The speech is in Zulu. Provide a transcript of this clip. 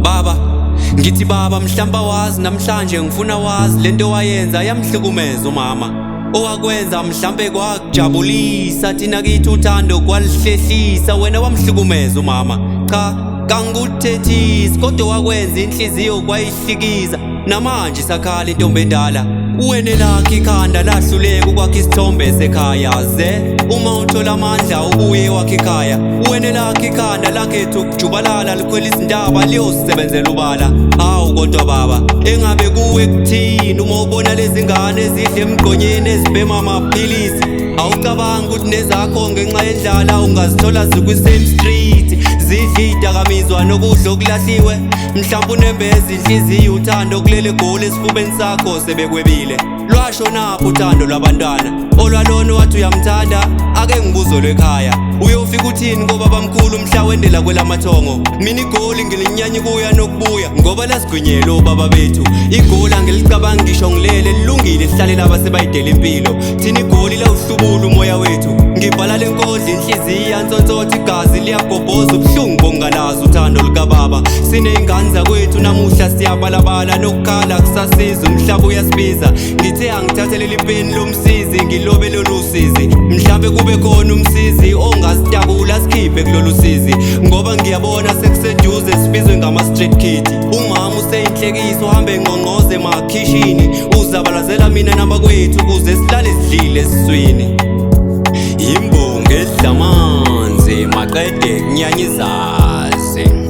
Baba, ngithi baba mhlawumbe wazi namhlanje ngifuna wazi lento wayenza yamhlukumeza umama. Owakwenza mhlambe kwakujabulisa, thina kithi uthando kwalihlehlisa, wena wamhlukumeza umama. Cha, kangikuthethisi, kodwa wakwenza inhliziyo kwayihlikiza. Namanje isakhala intombi endala. Uwene lakhe ikhanda lahluleka ukwakha isithombe sekhaya ze uma uthola amandla ubuye wakhe ikhaya. Uwene lakhe ikhanda lakhetha ukujubalala, likhwela izintaba liyosebenzela ubala. Hawu kodwa baba, engabe kuwe kuthini uma ubona lezi ngane ezidla emgqonyeni ezibhema amaphilisi? Awucabangi ukuthi nezakho ngenxa yendlala ungazithola zikwi-same street, zidla iy'dakamizwa nokudla okulahliwe? Mhlawumbe unembeza inhliziyo uthando kulele goli esifubeni sakho sebekwebile. Lwashonaphi uthando lwabantwana olwalona wathi uyamthanda? Ake ngibuzo lwekhaya, uyofika uthini kobabamkhulu mhla wendela kwelamathongo? Mina igoli ngilinyanya kuya nokubuya ngoba lasigwinyela obaba bethu. Igoli angilicabangi ngisho ngilele, lilungile lihlalela abasebayidela impilo. Thina igoli lawuhlubula umoya wethu. Ngibhala le nkondlo inhliziyo iyantsontsotha, igazi liyagobhoza, ubuhlungu bongalazi uthando lukababa. Siney'ngane zakwethu namuhla siyabalabala, nokukhala kusasiza, umhlaba uyasibiza. Ngithe angithathe leli peni lomsizi ngilobe lolu sizi, mhlambe kube khona umsizi ongasitakula sikhiphe kulolu sizi, ngoba ngiyabona sekuseduze sibizwe ngama-street kid. Umama useyinhlekiso, uhambe engqongqoze emakhishini, uzabalazela mina nabakwethu ukuze sihlale sidlile esiswini. Imbongi edla amanzi maqede kunyanyizazi.